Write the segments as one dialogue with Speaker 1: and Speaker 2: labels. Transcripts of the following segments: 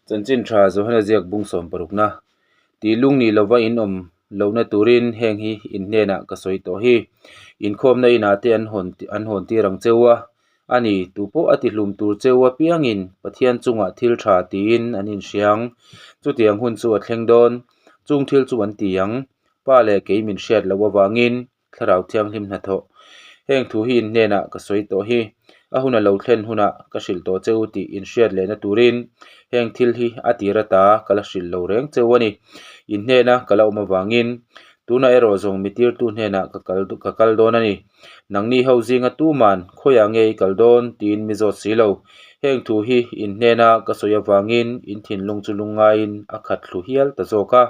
Speaker 1: Chanchin tha Johana ziak bung sawm parukna tih lung nih lova in awm lohna turin heng hi in hnenah ka sawi tawh hi. Inkhawmna inah te an hawn an hawn tir ang cheu a, a ni tupawh a tihlum tur cheu apiangin Pathian chungah thil tha tiin an inhria ang. Chutiang hun chu a thleng dawn. Chung thil chu an ti ang. Pa leh kei min hriat loh avangin Thlarau Thianghlim hnathawh. Heng thu hi in hnenah ka sawi tawh hi. A hun a lo thlen hunah ka hrilh tawh che u tih in hriat lehna turin heng thil hi a tir ata ka la hrilh lo reng cheu a ni. In hnena ka la awm avangin tunah erawh zawng mi tirtu hnenah ka kal ka kal dawn a ni. Nangni ho zinga tuman khawiah nge i kal dawn tiin mi zawt si lo. Heng thu hi in hnena ka sawi avangin in thinlung chu lungngaiin a khat thlu hial ta zawk a.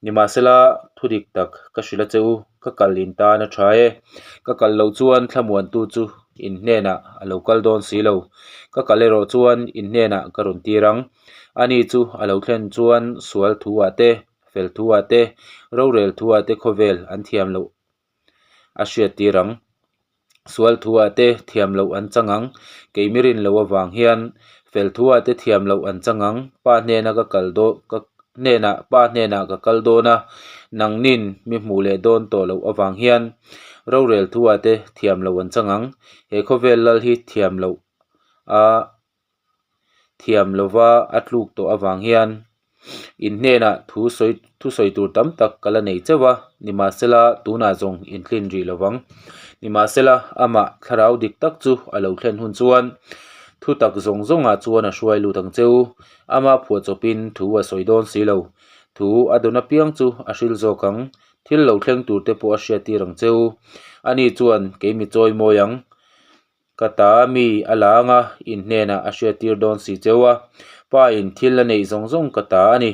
Speaker 1: Nimahsela, thu dik tak ka hrilh a che u, ka kal in tan a tha e. Ka kal loh chuan thlamuantu chu in hnenah a lo kal dawn si lo. Ka kal erawh chuan in hnenah ka rawn tir ang. Ani chu a lo thlen chuan sual thu ah te, fel thu ah te, rorel thu ah te khawvel an thiam loh a hriat tir ang. Sual thu ah te thiam loh an chang ang. Kei mi rin loh avang hian fel thu ah te thiam loh an chang ang. Pa hnena ka kal dawn ka hnenah pa hnenah ka kal dawn a, nangnin mi hmuh leh dawn tawh loh avang hian rorel thu ah te thiam loh an chang ang. He khawvel lal hi thiam loh a. thiam lova a tluk tawh avang hian in hnenah thu sawi thu sawi tur tam tak ka la nei chauh a, nimahsela tunah zawng in tlin rih lo vang. Nimahsela amah thlarau dik tak chu a lo thlen hun chuan thu tak zawng zawngah chuan a hruai lut ang che u, ama phuahchawpin thu a sawi dawn si lo. Thu a dawn apiang chu a hril zawk ang, thil lo thleng tur te pawh a hriattir ang che u. Ani chuan kei mi chawi mawi ang. Ka ta mi a la anga in hnenah a hriattir dawn si cheu a, Pa in thil a neih zawng zawng ka ta a ni.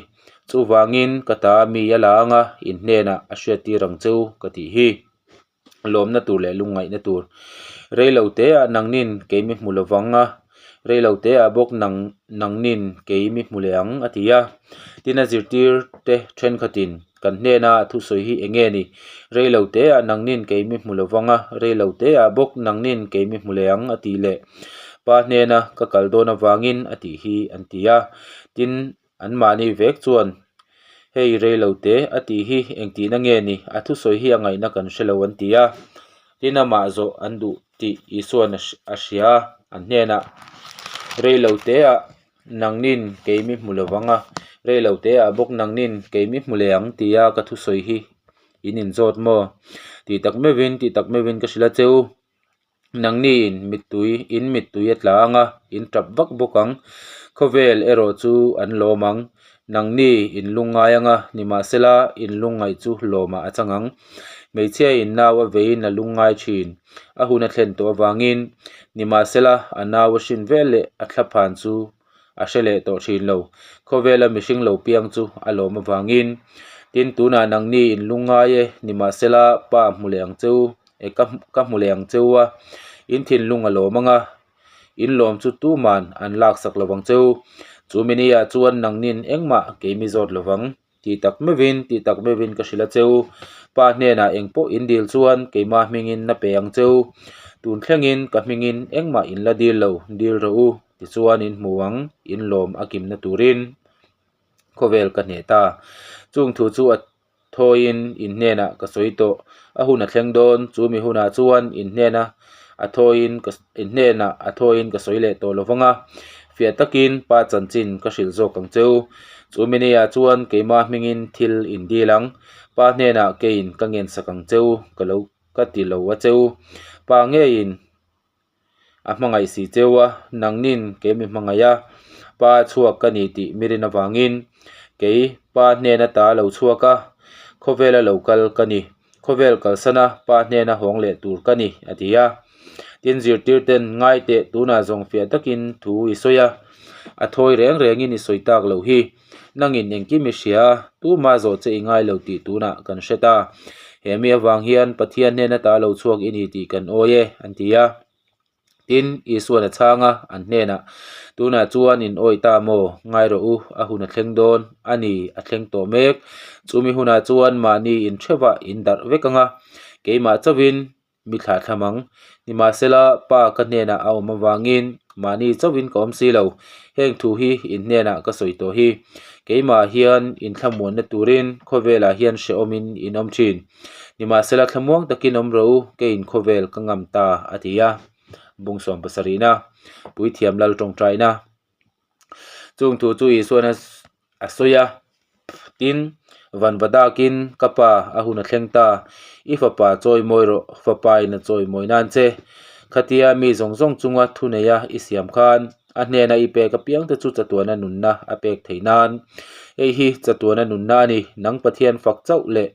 Speaker 1: Chuvangin ka ta mi a la anga in hnenah a hriattir ang cheu ka tih hi. Lawmna tur leh lungngaihna tur. Reilo teah nangnin kei mi hmu lovang a, reilo teah bawk nang nangnin kei mi hmu leh ang a ti a. Tin a zirtir te thenkhatin Kan hnena thusawi hi eng nge ni? Rei lo te ah nangnin kei mi hmu lovang a, rei lo te ah bawk nangnin kei mi hmu leh ang a tih leh Pa hnena ka kal dawn avangin a tih hi an ti a. Tin, anmahni vek chuan hei rei lo te a tih hi engtihna nge ni? A thusawi hi a ngaihna kan hre lo an ti a. Tin, amah zawh an duh tih Isua'n a hria a, an hnenah rei lo te ah Nangnin kei mi hmu lovang a, rei lo te ah bawk nangnin kei mi hmu leh ang tia ka thusawi hi in inzawt maw? Tih tak meuhin, tih tak meuhin ka hrilh a che u. Nangni in mittui, in mittui a tla ang a, in tap vak bawk ang. Khawvel erawh chu an lawm ang. Nangni in lungngai ang a, nimahsela in lungngaih chu lawmah a chang ang. Hmeichhia in nau a veiin a lungngai thin. A hun a thlen tawh avangin nimahsela a nau a hrin vel leh a thlaphan chu a hre leh tawh thin lo. Khawvela mihring lo piang chu a lawm avangin tin tunah nangni in lungngai e, nimahsela pa hmu leh ang che u, e ka ka hmu leh ang che u a, in thinlung a lawm ang a, in lawm chu tuman an laksak lo vang che u. Chu mini-ah chuan nangnin engmah keimi zawt lo vang. Tih tak meuhin, tih tak meuhin ka hrilh a che u. Pa hnenah eng pawh in dil chuan keimah hmingin na pe ang che u. Tun thlengin ka hmingin engmah in la dil lo, dil rawh u. Tichuan in hmu ang, in lawm a kimna turin khawvel ka hneh ta. Chung thu chu a thawiin in hnenah ka sawi tawh. A hun a thleng dawn, chu mi hunah chuan in hnena a thawiin ka in hnenah a thawiin ka sawi leh tawh lo vang a. Fiah takin pa chanchin ka hrilh zawk ang che u. Chu mini-ah chuan keimah hmingin thil in dil ang. Pa hnenah keiin ka ngensak ang che u, ka lo ka ti lo a che u. Pa ngeiin a hmangaih si cheu a, nangnin kei mi hmangaih a, pa chhuak ka ni tih mi rin avangin kei pa hnena ta lo chhuak a, khawvela lo kal ka ni, khawvel kalsana pa hnena hawng leh tur ka ni, a ti a. Tin, zirtir ten ngai teh tunah zawng fiah takin thu i sawi a, a thawi reng rengin i sawi tak loh hi. Nangin engkim i hria a, tumah zawh che i ngai lo tih tunah kan hre ta. He mi avang hian Pathian hnena ta lo chhuak i ni tih kan awi e, an ti a. Tin, Isua'n a chhang a, an hnenah, Tunah chuan in awi ta maw? Ngai rawh u, a hun a thleng dawn a ni, a thleng tawh mek. Chumi hunah chuan mahni in theuhah in darh vek ang a, keimah chauhin. mi thlahthlam ang. Nimahsela, Pa ka hnenah a awm avangin mahni chauhin ka awm si lo. Heng thu hi in hnenah ka sawi tawh hi. Keimah hian in thlamuanna turin khawvelah hian hrehawmin in awm thin. Nimahsela thlamuang takin awm rawh u, keiin khawvel ka ngam ta, a ti a. Bung sawm pasarihna, Puithiam Lal tawngtaina. Chung thu chu Isuan a sawi a, Tin, van va dakin ka pa a hun a thleng ta, i fapa chawi mawi rawh, fapa in a chawi mawi nan che. Khatia mi zawng zawng chunga thu neia i siam khan a hnena i pek apiang te chu chatuana nunna a pek theih nan. Hei hi chatuana nunna a ni, nang Pathian fak chauh leh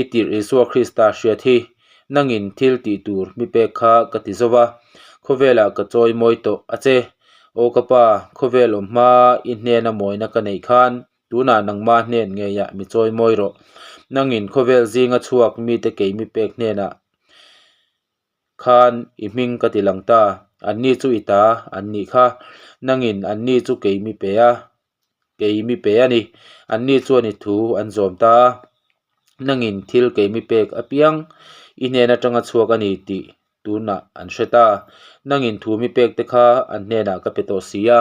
Speaker 1: I tirh Isua Krista hriat hi nangin thil tih tur mi pek kha ka ti zo va, khawvelah ka chawi mawi tawh a che. Aw ka pa, khawvel awm hma i hnena mawina ka neih khan tunah nangma hnen ngeiah mi chawi mawi rawh. Nangin khawvel zinga chhuak mite kei mi pek hnenah khan i hming ka ti lang ta, anni chu i ta an nih kha. Nangin anni chu kei mi pe a. Kei mi pe a ni. Anni chuan i thu an zawm ta a, nangin thil kei mi pek apiang i hnen atanga chhuak a ni tih tunah an hre ta. Nangin thu mi pek te kha an hnenah ka pe tawh si a,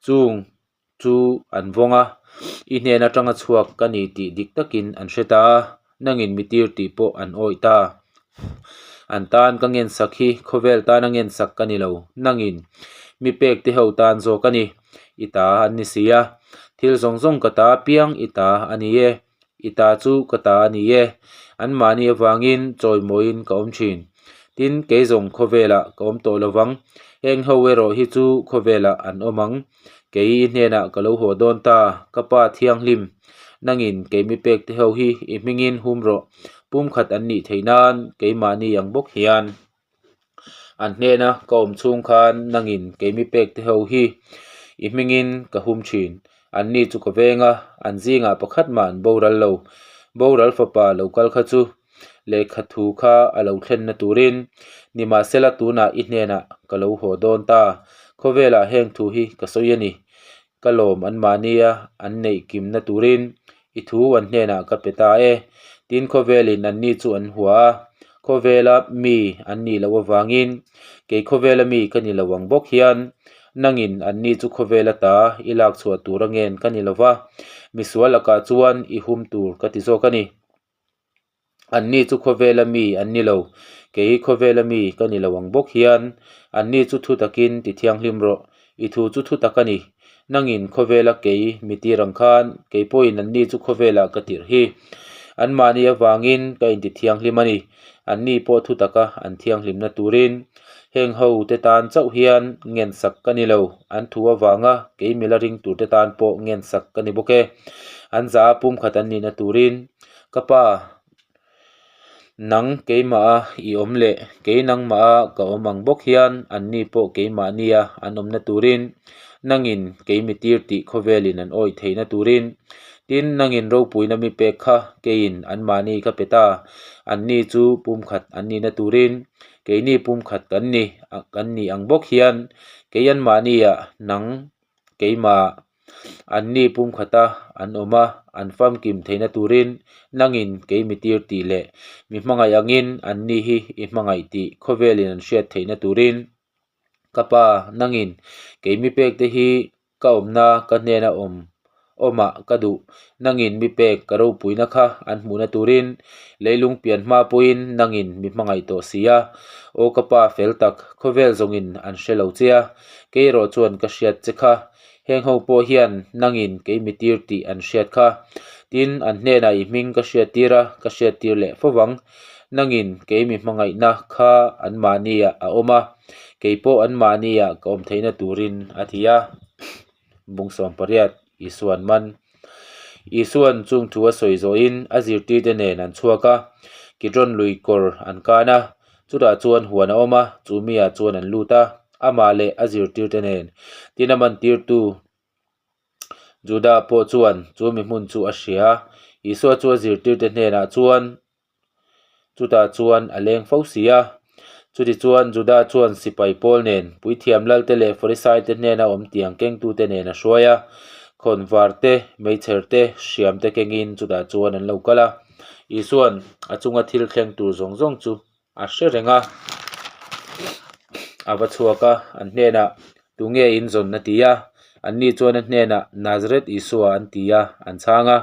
Speaker 1: chung chu an vawng a, i hnen atanga chhuak ka ni tih dik takin an hre ta a, nangin mi tir tih pawh an awih ta. An tan ka ngensak hi khawvel tana ngensak ka ni lo, nangin mi pek te ho tan zawk a ni. I ta an ni si a, thil zawng zawng ka ta apiang i ta a ni e, i ta chu ka ta a ni e, anmahni avangin chawimawiin ka awm thin. Tin, kei zawng khawvelah ka awm tawh lo vang, heng ho erawh hi chu khawvelah an awm ang. Kei i hnenah ka lo haw dawn ta, ka pa thianghlim, nangin kei mi pek te ho hi i hmingin hum rawh, pumkhat an nih theih nan keimahni ang bawk hian an hnena ka awm chhung khan nangin kei mi pek te ho hi i hmingin ka hum thin. Anni chu ka veng a, an zingah pakhat mah an boral lo. Boral fapa lo kal kha chu lehkha thu kha a lo thlenna turin nimahsela tunah i hnenah ka lo haw dawn ta. Khawvelah heng thu hi ka sawi a ni. Ka lawm anmahnia an neih kimna turin i thu an hnenah ka pe ta e. Tin khawvelin anni chu an hua a, khawvela mi an nih loh avangin kei khawvela mi ka ni lo ang bawk hian nangin anni chu khawvela ta i lak chhuah tur a ngen ka ni lo va, misual lakah chuan i hum tur ka ti zawk a ni. Anni chu khawvela mi an ni lo, kei hi khawvela mi ka ni lo ang bawk hian anni chu thu takin ti thianghlim rawh, i thu chu thu tak a ni. Nangin khawvela kei mi tir ang khan kei pawhin anni chu khawvelah ka tirh hi. Anmahni avangin ka inti thianghlim a ni, anni pawh thu taka an thianghlimna turin. Heng ho te tan chauh hian ngensak ka ni lo, an thu avanga kei mila ring turte tan pawh ngensak ka ni bawk e. An za a pumkhat an nihna turin. Ka pa, nang keimaha i awm leh kei nangmaha ka awm ang bawk hian anni pawh keimahnia an awmna turin, nangin kei mi tir tih khawvelin an awih theihna turin, tin, nangin ropuina mi pek kha keiin anmahni ka pe ta, anni chu pumkhat an nihna turin, keini pumkhat kan ni, kan nih ang bawk hian kei anmahnia nang keimah anni pumkhata an awm a, an famkim theihna turin nangin kei mi tir tih leh mi hmangaih angin anni hi i hmangaih tih khawvelin an hriat theihna turin ka pa nangin kei mi pek te hi ka awmna ka hnena awm awmah ka duh nangin mi pek ka ropuina kha an hmuhna turin leilung pian hma pawhin nangin mi hmangaih tawh si a, aw ka pa fel tak khawvel zawngin an hre lo che a. Kei erawh chuan ka hriat che kha, heng ho pawh hian nangin kei mi tir tih an hriat kha. Tin, an hnenah i hming ka hriat tir a, ka hriat tir leh fo vang. Nangin kei mi hmangaihna kha anmahniah a awm a, kei pawh anmahniah ka awm theihna turin a ti a. Bung 18, Isuan man. Isuan chung thu a sawi zawhin a zirtirte nen an chhuak a, Kidron lui kawr an kan a, chutah chuan huan a awm a, chu miah chuan an lut a, amah leh a zirtirte nen. Tin a mantirtu Juda pawh chuan chu mi hmun chu a hria. Isua chu a zirtirte hnenah chuan Chutah chuan a leng fo si a. Chutichuan Juda chuan sipai pawl nen, puithiam lalte leh Farisaite hnena awm tiang kengtute nen a hruai a. Khawnvar te, meichher te, hriam te kengin chutah chuan an lo kal a. Isua'n a chunga thil thleng tur zawng zawng chu. a hre reng a. A va chhuak a, an hnenah, Tunge in zawn? a ti a. Anni chuan a hnenah, Nazareth Isua an ti a, an chhang a.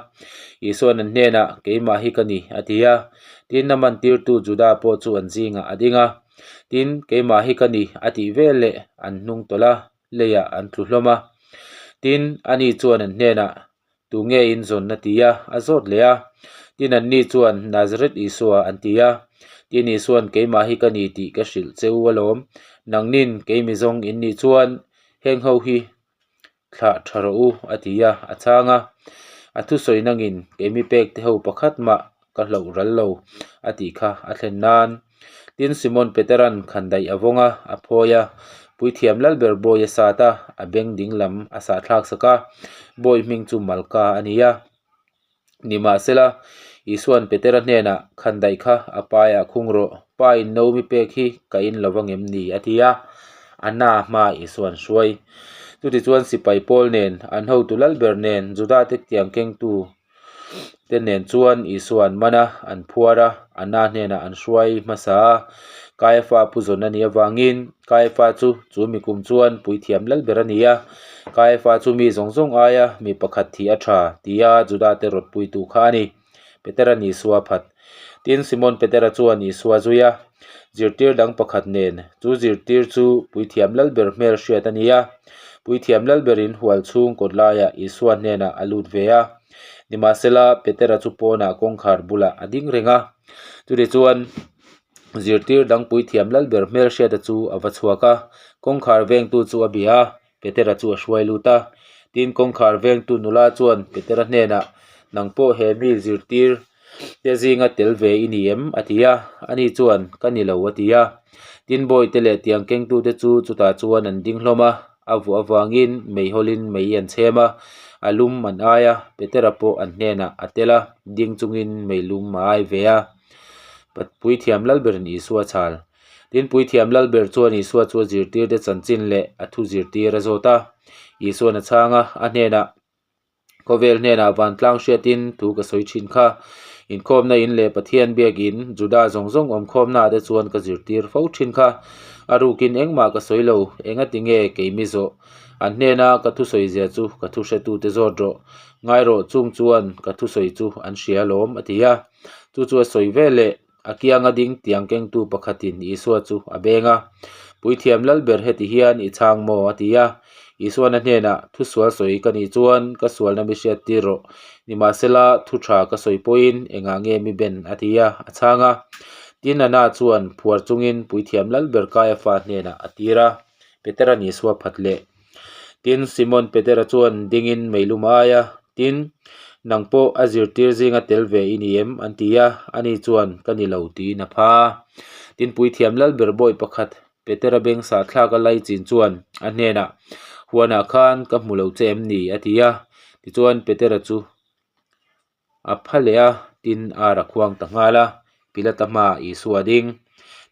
Speaker 1: Isua'n an hnenah, Keimah hi ka ni, a ti a. Tin, a mantirtu Juda pawh chu an zingah a ding a. Tin, Keimah hi ka ni, a tih veleh an hnung tawlh a, leiah an tlu hlawm a. Tin, ani chuan an hnenah, Tunge in zawn? a ti a, a zawt leh a. Tin, anni chuan, Nazareth Isua, an ti a. Tin, Isua'n, Keimah hi ka ni tih ka hrilh che u alawm. Nangnin keimi zawng in nih chuan heng ho hi thlah tha rawh u, a ti a, a chhang a. A thusawi nangin keimi pek te ho pakhat mah ka hlauh ral lo, a tih kha a thlen nan. Tin, Simon Petera'n khandaih a vawng a, a phawi a, Puithiam Lalber bawi a sat a, a beng ding lam a sahthlak sak a, bawi hming chu Malka a ni a. Nimahsela, Isua'n Petera hnenah, Khandaih kha a paiah khung rawh, Pa in no mi pek hi ka in lo vangem ni? a ti a. Anna hma Isua'n hruai. Chutichuan sipai Paul nen, an hotu Lalber nen, Judate tiang kengtu te nen chuan Isua an man a, an phuar a, Anna hnenah an hruai hmasa a. Kaiafa pu zawn a nih avangin Kaiafa chu chu mi kum chuan puithiam lal ber a ni a. Kaiafa chu mi zawng zawng aia mi pakhat thih a tha tia Judate rawtpuitu kha a ni. Petera'n Isua phat. Tin, Simon Petera chuan Isua zui a, zirtir dang pakhat nen, chu zirtir chu puithiam lal ber hmel hriat a ni a. Puithiam lal berin hual chhung kawt laiah Isua hnenah a lut ve a. Nimahsela, Petera chu pawnah kawngkhar bulah a ding reng a. Chutichuan, zirtir dang puithiam lal ber hmel hriata chu a va chhuak a, kawngkhar vengtu chu a bia a, Petera chu a hruai lut a. Tin, kawngkhar vengtu nula chuan Petera hnenah, Nang pawh he mi zirtir te zinga tel ve i ni em? a ti a. Ani chuan, Ka ni lo, a ti a. Tin, bawihte leh tiang kengtute chu chutah chuan an ding hlawm a. A vuah avangin meihawlin mei an chhem a, a lum an ai a, Petera pawh an hnenah a tel a, ding chungin meilum a ai ve a. Puithiam Lalberin Isua chhal. Tin, Puithiam Lalber chuan Isua chu a zirtirte chanchin leh a thu zirtir a zawt a. Isua'n a chhang a, a hnenah, Khawvel hnenah vantlang hriatin thu ka sawi thin kha. Inkhawmna in leh Pathian biakin Juda zawng zawng awmkhawmnaah te chuan ka zirtir fo thin kha. A rukin engmah ka sawi lo, engati nge kei mi zawh? An hnena ka thusawi zia chu ka thu hretute zawt rawh. Ngai rawh, chung chuan ka thusawi chu an hria alawm, a ti a. Chu chu a sawi veleh. A kianga ding tiang kengtu pakhatin Isua chu a beng a, Puithiam Lalber heti hian i chhang maw? a ti a. Isuan a hnenah, Thu sual sawi ka nih chuan ka sualna mi hriat tir rawh. Nimahsela, thu tha ka sawi pawhin engah nge mi ben? a ti a, a chhang a. Tin, Anna chuan phuar chungin Puithiam Lalber Kaiafa hnenah a tir a, Petera'n Isua phat leh. Tin, Simon Petera chuan dingin meilum a ai a, Tin, nang pawh a zirtir zinga tel ve i ni em? an ti a, ani chuan, Ka ni lo, tiin a pha a. Tin, Puithiam Lalber bawi pakhat Petera beng sahthlak a lai chin chuan a hnenah, Huanah khan ka hmu lo che em ni? a ti a. Tichuan, Petera chu A pha leh a, tin ar a khuang ta nghal a, Pilata hmaah Isua a ding.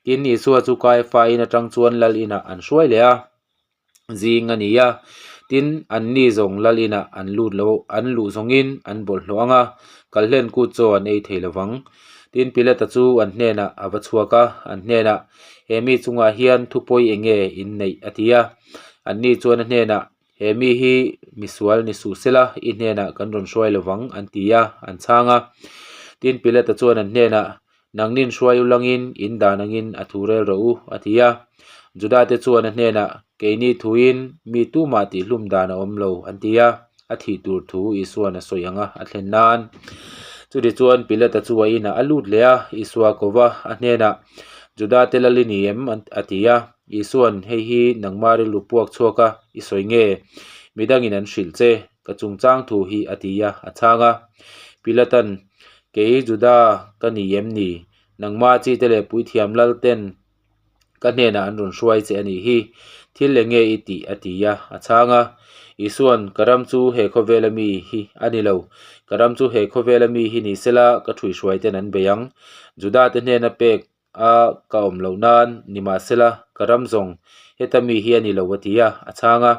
Speaker 1: Tin, Isua chu Kaiafa in atang chuan lal inah an hruai leh a, zing a ni a, tin, anni zawng lal inah an lut lo, an luh zawngin an bawlhhlawh ang a, kalhlen kut chaw an ei thei lo vang. Tin, Pilata chu an hnenah a va chhuak a, an hnenah, He mi chungah hian thupawi eng nge in neih? a ti a. Anni chuan a hnenah, He mi hi misual ni suh sela, i hnenah kan rawn hruai lo vang, an ti a, an chhang a. Tin, Pilata chuan an hnenah, Nangnin hruai u langin in dan angin a thu rel rawh u, a ti a. Judate chuan a hnenah, Keini thuin mi tumah tihhlum dan a awm lo, an ti a, a thih tur thu Isua'n a sawi ang a, a thlen nan. Chutichuan, Pilata chu a inah a lut leh a, Isua ko va, a hnenah, Judate lal i ni em? a ti a. Isua'n, Hei hi nangmah rilru puak chhuak a, i sawi nge? Midangin an hrilh che, ka chungchang thu hi, a ti a, a chhang a. Pilata'n, Kei Juda ka ni em ni? Nangmah chite leh puithiam lalten ka hnenah an rawn hruai che a nih hi. Thil eng nge i tih? a ti a, a chhang a. Isua'n, Ka ram chu he khawvela mi hi a ni lo. Ka ram chu he khawvela mi hi ni sela ka ṭhuihhruaiten an bei ang. Judate hnena pek a ka awm loh nan nimahsela ka ram zawng heta mi hi a ni lo a ti a, a chhang a.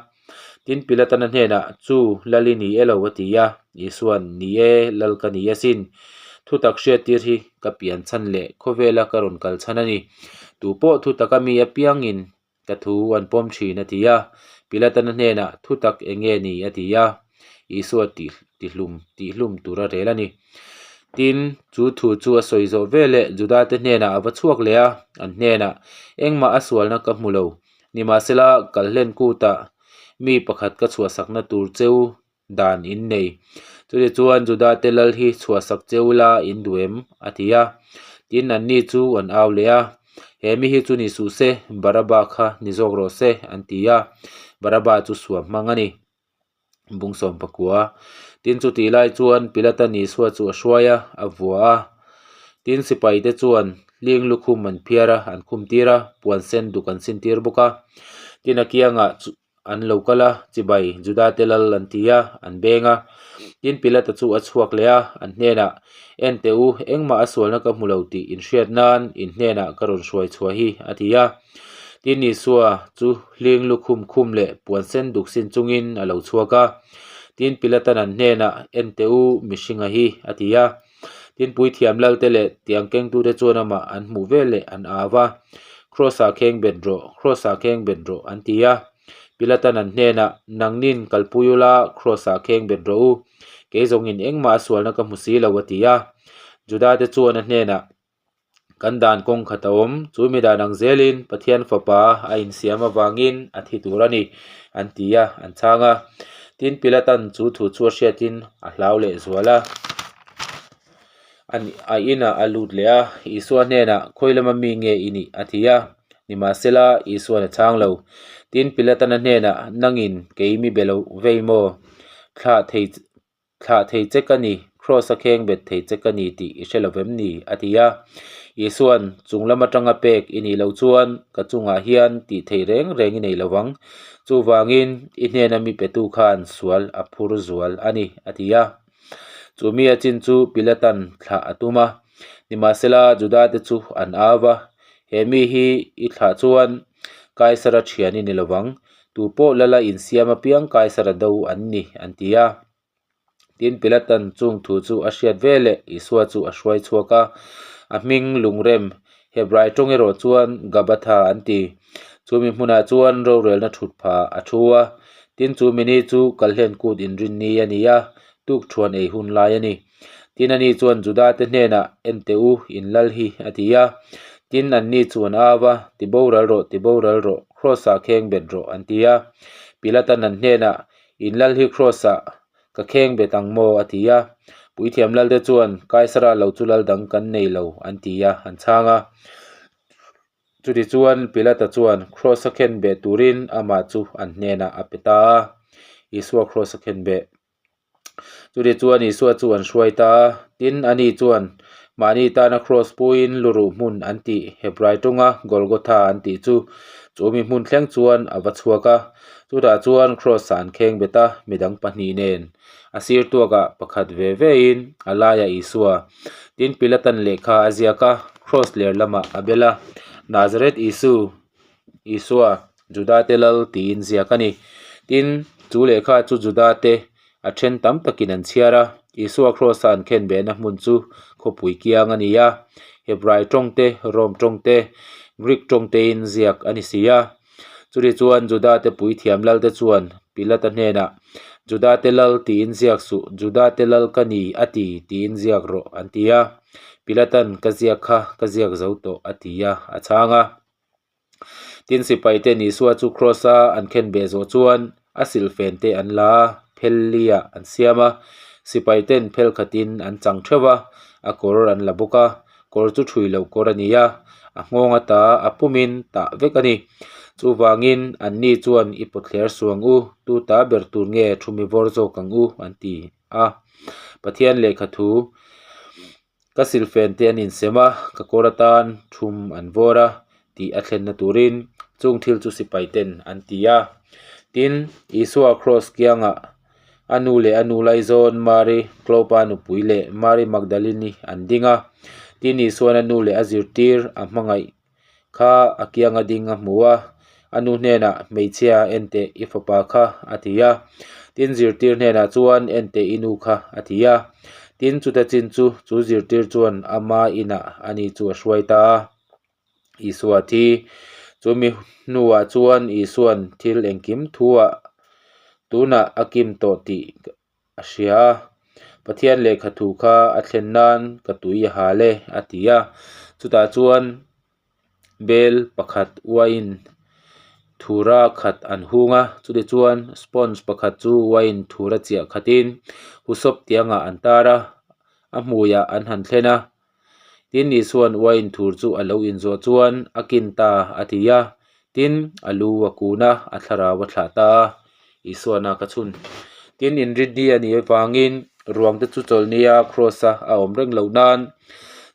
Speaker 1: Tin Pilatana hnenah, Chu, lal i ni e lo a ti a. Isua'n, Ni e, lal ka ni asin. Thutak hriattir hi ka pian chhan leh khawvela ka rawn kal chhan a ni. Tupawh thutaka mi apiangin ka thu an pawm thin a ti a. Pilatana hnenah thutak eng nge ni a ti a, Isua tih tihlum tihhlum tur a rel a ni. Tin, chu thu chu a sawi zawh veleh Judate hnenah a va chhuak leh a, an hnenah, Engmah a sualna ka hmu lo, nimahsela kalhlen kutah mi pakhat ka chhuahsakna tur cheu dan in nei. Chutichuan Judate lal hi chhuahsak cheu la in duh em? a ti a. Tin, anni chu an au leh a, He mi hi chu ni suh se, Baraba kha ni zawk rawh se, an ti a. Baraba chu suam hmang a ni. Bung sawm pakua. Tin, chutih lai chuan Pilatan Isua chu a hruai a, a vua a. Tin, sipaite chuan hling lukhum an phiar a, an khum tir a, puan sen duk an sin tir bawk a. Tin, a kiangah an lo kal a, chibai Judate lal an ti a, an beng a. Tin, Pilata chu a chhuak leh a, an hnenah, En teh u, engmah a sualna ka hmu lo tih inhriat nan in hnenah ka rawn hruai chhuah hi, a ti a. Tin, Isua chu hling lukhum khum leh puan sen duk sin chungin a lo chhuak a. Tin, Pilatan an hnenah, En teh u, mihringa hi, a ti a. Tin, puithiam lalte leh tiang kengtute chuan amah an hmuh veleh an au a, Kraws-ah kheng bet rawh, Kraws-ah kheng bet rawh, an ti a. Pilatan an hnenah, Nangnin kalpui ula, Kraws-ah kheng bet rawh u. Kei zawngin engmah a sualna ka hmu si lo, a ti a. Judate chuan a hnenah, Kan dan kawng khat a awm, chu mi dan ang zelin Pathian Fapa a insiam avangin a thi tur a ni, an ti a, an chhang a. Tin, Pilatan chu thu chu a hriatin a hlau leh zual a. A inah a lut leh a, Isua hnenah, Khawi lama mi nge i nih? a ti a. Nimahsela, Isuan a chhang lo. Tin, Pilatan a hnenah, Nangin kei mi be lo vei maw? Thlah thei Thlah thei che ka ni, Kraws a kheng bet thei che ka ni tih i hre lo vem ni? a ti a. Isua'n, Chung lam atanga pek i nih loh chuan ka chungah hian tih theih reng reng i nei lo vang. Chuvangin, i hnena mi petu khan sual a phur zual a ni, a ti a. Chu mi a chin chu Pilatan thlah a tum a. Nimahsela, Judate chu an au va, He mi hi i thlah chuan Kaisara thian i ni lo vang. Tu pawh lala insiam apiang Kaisara do an ni, an ti a. Tin, Pilatan chung thu chu a hriat ve leh Isua chu a hruai chhuak a. A hming lungrem, Hebrai tawng erawh chuan Gabatha an ti. Chumi hmunah chuan rorelna thut pha a thu a. Tin, chu mini chu Kalhlen kut inrinni a ni a, tukthuan ei hun lai a ni. Tin, ani chuan Judate hnenah, En teh u, in lal hi, a ti a. Tin, anni chu an au a, Ti boral rawh, ti boral rawh, Kraws-ah kheng bet rawh, an ti a. Pilatan an hnenah, In lal hi Kraws-ah ka kheng bet ang maw? a ti a. Puithiam lalte chuan, Kaisara lo chu lal dang kan nei lo, an ti a, an chhang a. Chutichuan, Pilata chuan Kraws-a khen beh turin amah chu an hnenah a pe ta a. Isua Kraws-a khen beh. Chutichuan Isua chu an hruai ta a, tin, ani chuan mahni tana kraws puiin luruh hmun an tih Hebrai tawnga Golgotha an tih chu chu mi hmun thleng chuan a va chhuak a. Chutah chuan kraws-ah an kheng bet a, midang pahnih nen a sir tuakah pakhat ve vein a laiah Isua, tin Pilatan lehkha a ziak a, kraws ler lamah a bel a, Nazareth Isu, Isua, Judate lal tiin ziak a ni. Tin, chu lehkha chu Judate a then tam takin an chhiar a, Isua Kraws-a an khen behna hmun chu khawpui kiang a ni a, Hebrai tawng te, Rom tawng te, Greek tawng tein ziak a ni si a. Chutichuan Judate puithiam lalte chuan Pilata hnenah, Judate lal tiin ziak suh, Judate lal ka ni a ti tiin ziak rawh an ti a. Pilatan, Ka ziak kha ka ziak zo tawh a ti a, a chhang a. Tin, sipaiten Isua chu kraws-a an khen beh zawh chuan a silhfen te an la a, phel li-ah an siam a. Sipaiten phel khatin an chang theuh a, a kawr an la bawk a. Kawr chu thui loh kawr a ni a, a nghawng ata a pumin tah vek a ni. Chuvangin anni chuan i pawtthler suang u, tu ta ber tur nge thu mi vawr zawk ang u an ti a. Pathian lehkha thu. Ka silhfen te an insem a, ka kawr atan thum an vawr a tih a thlenna turin chung thil chu sipai ten an ti a. Tin, Isua kraws kiangah a nu leh a nu laizawn Mari Klopa nupui leh Mari Magdalini an ding a. Tin, Isuan a nu leh a zirtir a hmangaih kha a kianga ding a hmu a, a nu hnenah hmeichhia en teh i fapa kha a ti a, tin zirtir hnenah chuan en teh i nu kha a ti a. Tin, chuta chin chu chu zirtir chuan ama inah ani chu a hruai ta a. Isua thi. Chumi hnuah chuan Isuan thil engkim thuah tunah a kim tawh tih a hria a. Pathian lehkha thu kha a thlen nan ka tui a hal e, a ti a. Chutah chuan bel pakhat uaiin thura khat an hung a, chutichuan sponge pakhat chu uaiin thura chiah khatin husawp tiangah an tar a, a hmuiah an han thlen a. Tin, Isua'n uaiin thur chu a lo inzawh chuan a kin ta a ti a, tin, a lu a kun a, a thlarau a thlah ta a, Isua'n a ka chhun. Tin, inrinni a nih avangin ruangte chu chawlhnia kraws-a a awm reng loh nan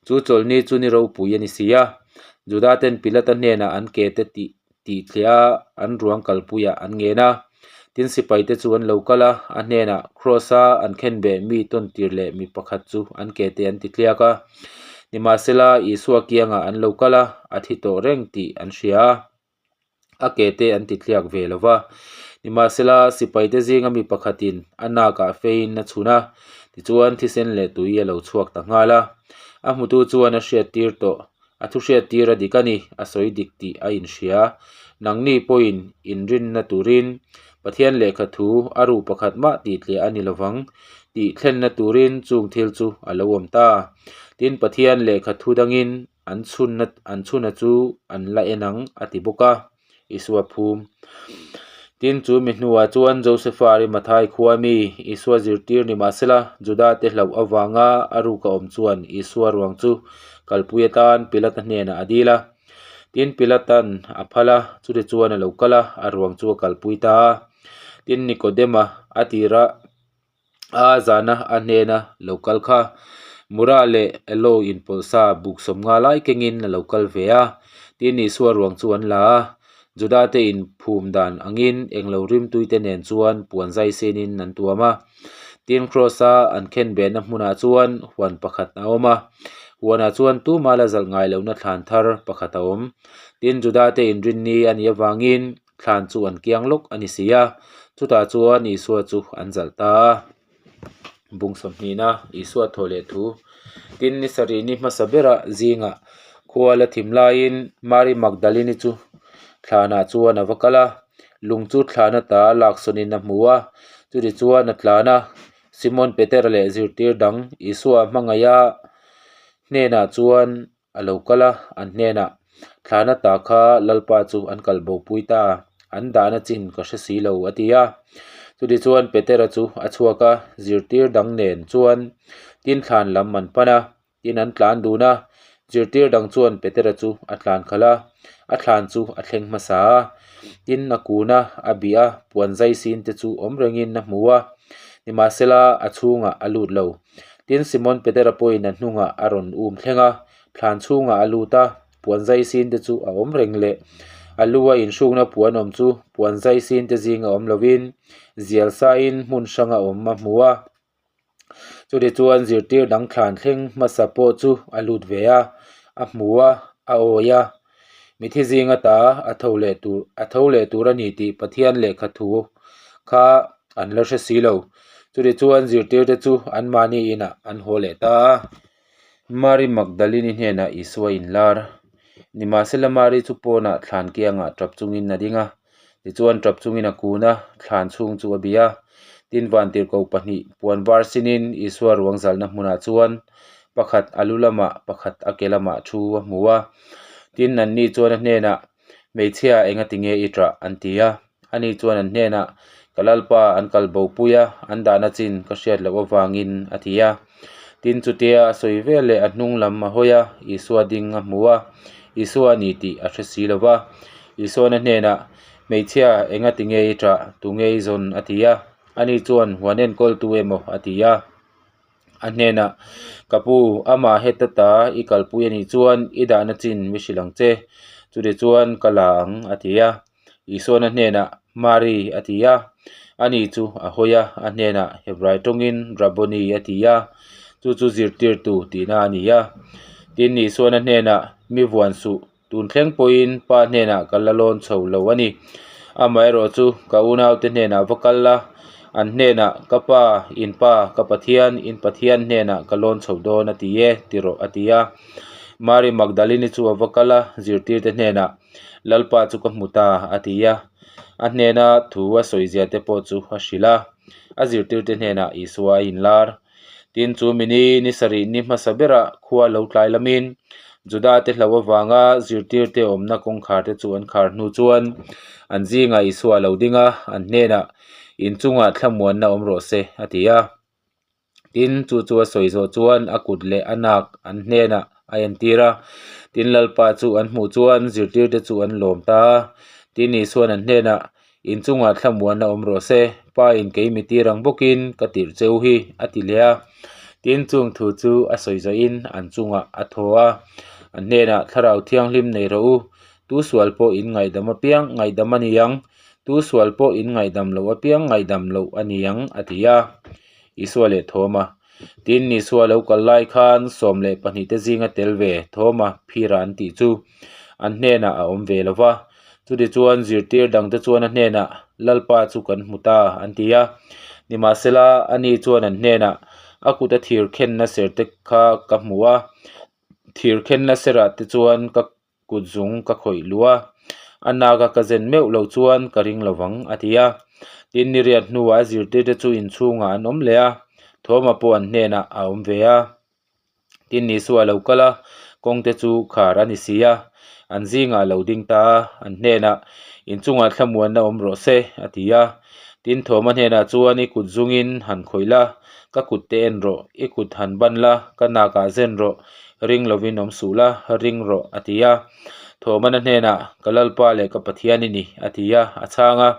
Speaker 1: chu chawlhni chu ni ropui a ni si a. Juda-ten Pilata hnenah an ke te tih tih thliah a, an ruang kalpuiah an ngen a. Tin, sipaite chu an lo kal a, a hnenah kraws-a an khenbeh mi tawntir leh mi pakhat chu an ke te an ti tliak a. Nimahsela, Isua kiangah an lo kal a, a thi tawh reng tih an hria a. A ke te an ti tliak ve lo va. Nimahsela, sipaite zinga mi pakhatin a nakah feiin a chhun a, tichuan thisen leh tui a lo chhuak ta nghal a. A hmutu chuan a hriattir tawh, a thu hriattir a dik a ni, a sawi dik tih a inhria. Nangni pawhin inrinna turin Pathian lehkha thu a ru pakhat mah tih tliah a ni lovang tih thlenna turin chung thil chu a lo awm ta. Tin, Pathian lehkha thu dangin An chhunna an chhuna chu an la en ang a ti bawk a, Isua phum. Tin, chu mi hnuah chuan Josefa Arimathai khua mi Isua zirtir ni mah sela, Juda te hlauh avanga a ruka awm chuan Isua ruang chu kalpui atan Pilata hnenah a dil a. Tin, Pilata'n a phal a, chutichuan a lo kal a, a ruang chu a kalpui ta a. Tin, Nikodema a tira. A zana a hnena lo kal kha Mura leh Elo inpawlh sa buk sawmnga lai kengin a lo kal ve a, tin Isua ruang chu an la a, Juda te inphum dan angin englo rimtuite nen chuan puan zai senin an tuam a. Tin Kraws-a an khenbehna hmunah chuan huan pakhat a awm a, huanah chuan tuma la zalh ngai lohna thlan thar pakhat a awm. Tin Juda te inrinni a nih avangin Thlan chu an kiang lawk a ni si a, chutah chuan Isua chu an zalh ta a. Bung sawmhnihna Isua thaw leh thu. Tin, ni sarih ni hmasa bera zingah khua la thim laiin Mary Magdalene chu thlanah chuan a va kal a, lung chu thlan ata laksawnin a hmu a, chutichuan a tlan a, Simon Petera leh zirtir dang Isua hmangaiha hnenah chuan a lo kal a, an hnenah, Thlana ta kha Lalpa chu an kal bopui ta, an dahna chin ka hre si lo, a ti a. Chutichuan Petera chu a chhuak a, zirtir dang nen chuan tin thlan lam an pan a, tin an tlan dun a. Zirtir dang chuan Petera chu a tlan khalh a, a thlan chu a thleng hmasa a. Tin a kun a, a bih a, puan zai sin te chu awm rengin a hmu a, nimahsela a chhungah a lut lo. Tin, Simon Petera pawhin a hnungah a rawn um thleng a, thlan chhungah a lut a, puan zai sin te chu a awm reng leh. A lu a inhrukna puan awm chu puan zai sin te zinga awm lovin zial sain hmun hranga awm a hmu a. Chutichuan zirtir dang thlan thleng hmasa pawh chu a lut ve a, a hmu a, a awi a. Mithi zinga ta a tho leh tur a tho leh tur a ni tih Pathian lehkha thu kha an la hre si lo. Chutichuan zirtirte chu anmahni inah an haw leh ta a. Mary Magdalene-i hnenah Isua inlar. Nimahsela Mary chu pawnah thlan kiangah tap chungin a ding a. Tichuan tap chungin a kun a, thlan chhung chu a bih a. Tin vantirhkoh pahnih puan var sinin Isua ruang zalna hmunah chuan pakhat a lu lamah pakhat a ke lamah thu a hmu a. Tin anni chuan a hnenah, Hmeichhia engati nge i ṭah? an ti a. Ani chuan an hnenah, Ka Lalpa an kal bopui a, an dahna chin ka hriat loh avangin a ti a. Tin chutia a sawi vel leh a hnung lam a hawi a, Isua ding a hmu a, Isua a ni tih a hre si lo va. Isuana hnenah, Hmeichhia, enga ti nge i ṭah? Tu nge i zawn? a ti a. Ani chuan, Huan enkawltu emaw? a ti a. A hnenah, Ka pu, amah heta ta i kalpui a nih chuan i dahna chin mi hrilh ang che. Chutichuan ka la ang, a ti a. Isuana hnenah, Mari, a ti a. Ani chu a hawi a, a hnenah Hebrai tawngin Rabboni a ti a, chu chu zirtirtu tihna a ni a. Tin, Isuana hnenah, Mi vuan suh, tun thleng pawhin Pa hnenah ka la lawn chho lo a ni. Amaherawhchu, ka unaute hnenah va kal la, An hnenah, Ka Pa, in Pa, ka Pathian, in Pathian hnenah ka lawn chho dawn a ti e, ti rawh, a ti a. Mari Magdalini chu a va kal a, zirtirte hnenah, Lalpa chu ka hmu ta, a ti a. A hnena thu a sawizia te pawh chu a hrilh a, a zirtirte hnenah Isua a inlar. Tin, chu mini ni sarih ni hmasa berah khua lo tlai lamin Juda-te hlauh avanga zirtirte awmna kawngkharte chu an khar hnu chuan an zingah Isua a lo ding a, an hnenah, Inchungah thlamuanna awm rawh se, a ti a. Tin, chu chu a sawi zawh chuan a kut leh a nak an hnenah a entir a. Tin, Lalpa chu an hmuh chuan zirtirte chu an lawm ta a. Tin, Isua'n an hnenah, Inchungah thlamuanna awm rawh se, Pa in kei mi tir ang bawkin ka tirh cheu hi, a ti leh a. Tin, chung thu chu a sawi zawhin an chungah a thaw a. An hnenah, Thlarau Thianghlim nei rawh u, tu sual pawh in ngaihdam apiang ngaihdam a ni ang, Tu sual pawh in ngaihdam loh apiang ngaihdam loh a ni ang, a ti a. Isua leh Thawma. Tin, Isua lo kal lai khan 12 te zinga tel ve Thawma phira an tih chu an hnenah a awm ve lo va. Chutichuan zirtir dangte chuan a hnenah, Lalpa chu kan hmu ta, an ti a. Nimahsela, ani chuan an hnenah, A kuta thir khenna serte kha ka hmu a, thir khenna serah te chuan ka Kut zung ka khawih luh a, a nak a ka zen meuh loh chuan ka ring lo vang, a ti a. Tin, ni riat hnuah a zirtirte chu inchhungah an awm leh a, Thawma pawh an hnenah a awm ve a. Tin, Isua a lo kal a, kawngte chu khar a ni si a, an zingah a lo ding ta a, an hnenah, Inchungah thlamuanna awm rawh se, a ti a. Tin, Thawma hnenah chuan, I kut zungin han khawih la, ka kut te en rawh, i kut han ban la, ka nakah zen rawh, ring lovin awm suh la, ring rawh, a ti a. Thawhmana hnenah, Ka Lalpa leh ka Pathian i ni, a ti a, a chhang a.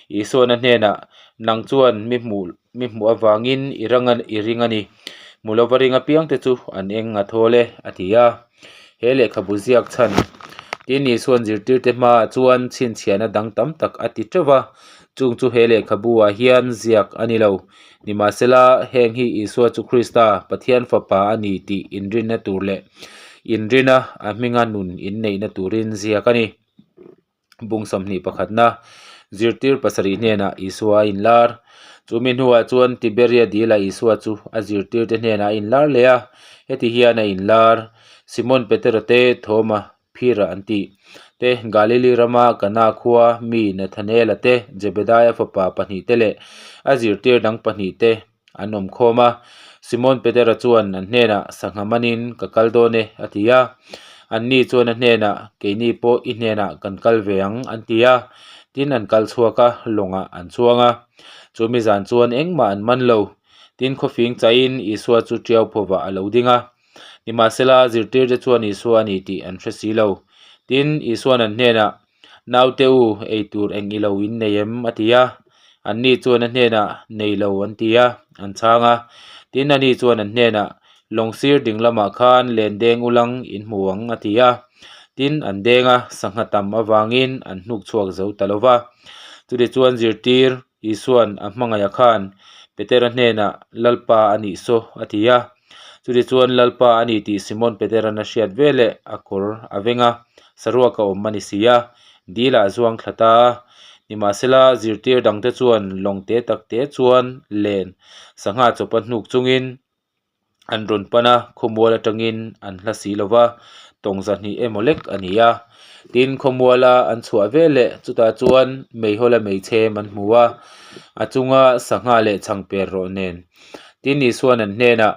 Speaker 1: Isuana hnenah, Nang chuan mi hmuh mi hmuh avangin i rang a i ring a ni. Hmu lova ring apiangte chu an eng a thawl e, a ti a. He lehkhabu ziak chhan Tin, Isuan zirtirte hmaah chuan chhinchhiahna dang tam tak a ti teuh va, chung chu he lehkhabu-ah hian ziak a ni lo. Nimahsela, heng hi Isua chu Krista, Pathian Fapa a ni tih inrinna tur leh inrina a hminga nun inneihna turin ziak a ni. Bung 21 pakhatna, Zirtir pasarih hnenah Isua a inlar. Chu mi hnuah chuan Tiberia dila Isua chu a zirtirte hnenah a inlar leh a, heti hian a inlar, Simon Petera te, Thoma, Phira an tih te, Galili rama Kana khua mi Nathanaela te, Jebedaia fapa pahnihte leh a zirtir dang pahnihte an awm khawm a. Simon Petera chuan an hnenah, Sangha manin ka kal dawn e, a ti a. Anni chuan a hnenah, Keini pawh i hnenah kan kal ve ang, an ti a. Tin, an kal chhuak a, lawngah an chuang a. Chumi zan chuan engmah an man lo. Tin, khawfing chaiin Isua chu tiau phawvah a lo ding a. Nimahsela, zirtirte chuan Isua a ni tih an hre si lo. Tin, Isua'n an hnenah, Naute u, ei tur eng i lo in nei em? a ti a. Anni chuan a hnenah, Nei lo, an ti a, an chhang a. Tin, ani chuan an hnenah, Lawng sir ding lamah khan len deng ulang in hmu ang, a ti a. Tin, an deng a, sangha tam avangin an hnuk chhuak zo ta lo va. Chutichuan zirtir Isua'n a hmangaih a khan Petera hnenah, Lalpa a nih saw, a ti a. Chutichuan Lalpa a ni tih Simon Petera'n a hriat veleh a kawr a veng a, saruak a awm a ni si a, dil ah zuang thla ta a. Nimahsela, zirtir dangte chuan lawng te tak te chuan len sangha chawpa hnuk chungin an rawn pan a, khawmual atangin an hla si lo va, tawng zahnih emaw lek a ni a. Tin, khawmuala an chhuah veleh chutah chuan meihawla meichhem an hmu a, a chunga sangha leh chhangper rawh nen. Tin, Isua'n an hnenah,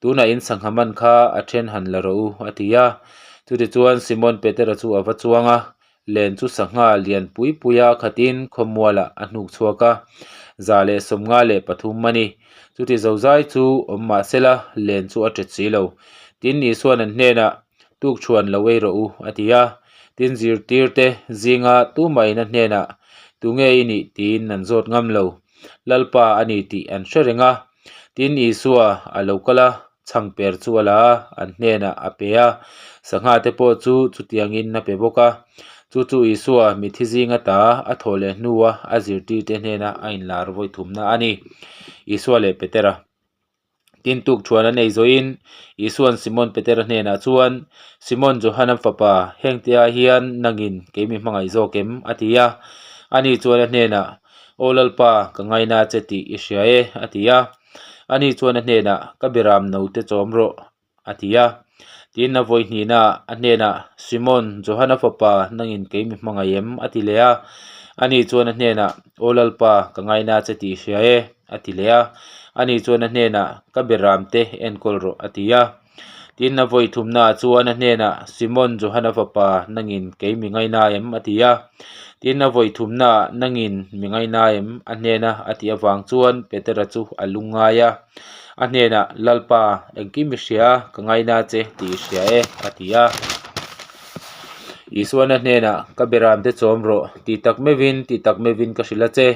Speaker 1: Tunah in sangha man kha a then han la rawh u, a ti a. Chutichuan Simon Petera chu a va chuang a, Len chu sangha lian pui pui a khatin khawmualah a hnuk chhuak a, 153 a ni. Chuti zozai chu awm mah sela, len chu a ṭet si lo. Tin, Isua'n an hnenah, Tukṭhuan lo ei rawh u, a ti a. Tin, zirtirte zinga tumahin a hnenah, Tunge i nih? tiin an zawt ngam lo. Lalpa a ni tih an hre reng a. Tin, Isua a lo kal a, chhangper chu a la a, an hnenah a pe a, sangha te pawh chu chutiangin a pe bawk a. Chu chu Isua mithi zinga ta a thawh leh hnua a zirtirte hnena a inlar vawi thumna a ni. Isua leh Petera. Tin, tuk thuan a nei zawhin Isua'n Simon Petera hnenah chuan, Simon Johana fapa, hengte ah hian nangin kei mi hmangaih zawk em? a ti a. Ani chuan a hnenah, Aw Lalpa, ka ngaina che tih i hria e, a ti a. Ani chuan a hnenah, Ka beram note chawm rawh, a ti a. Tin, a vawi hnihnaah a hnenah, Simon, Johana fapa, nangin kei mi hmangaih em? a ti leh a. Ani chuan a hnenah, Aw Lalpa, ka ngaina che tih i hria e, a ti leh a. Ani chuan a hnenah, Ka beramte enkawl rawh, a ti a. Tin, a vawi thumnaah chuan a hnenah, Simon, Johana fapa, nangin kei mi ngaina em? a ti a. Tin, a vawi thumnaah, Nangin mi ngaina em? a hnena a tih avang chuan Petera chu a lungngai a. A hnenah, Lalpa, engkim i hria a, ka ngaina che tih i hria e, a ti a. Isuan a hnenah, Ka beramte chawm rawh, ti tak meuhin, ti tak meuhin ka hrilh a che.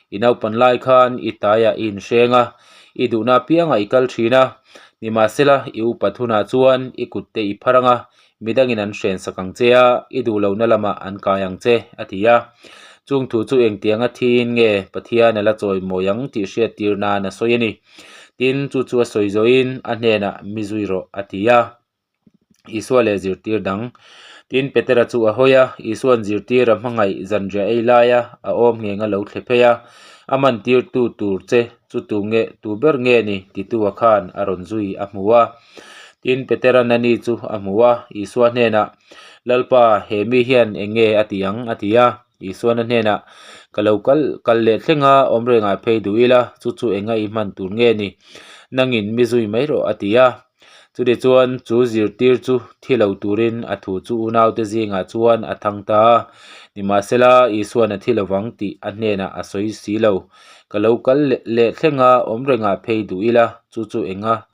Speaker 1: I naupan lai khan i taiah i inhreng a, i duhna apiangah i kal thin a. Nimahsela, i upat hunah chuan i kutte i phar ang a, midangin an hrensak ang che a, i duh lohna lamah an kai ang che, a ti a. Chung thu chu engtianga thiin nge Pathian a la chawimawi ang tih hriattir nan a sawi a ni. Tin, chu chu a sawi zawhin a hnenah mi zui rawh, a ti a. Isua leh zirtir dang. Tin, Petera chu a hawi a, Isua'n zirtir a hmangaih zanriah ei laia a awm ngheng a lo thle phei a, a mantirtu tur che chu tu nge, tu ber nge ni? titua khan a rawn zui a hmu a. Tin, Petera'n ani chu a hmu a, Isua hnenah, Lalpa, he mi hian eng nge a ti ang? a ti a. Isua'n a hnenah, Ka lo kal kal leh thleng a, awm rengah phei duh ila, chu chu enga i hman tur nge ni? Nangin mi zui mai rawh, a ti a. Chutichuan, chu zirtir chu thi lo turin a thu chu unaute zingah chuan a thang ta a. Nimahsela, Isua'n a thi lovang tih a hnenah a sawi si lo. Ka lo kal leh thleng a, awm rengah phei duh ila, chu chu enga?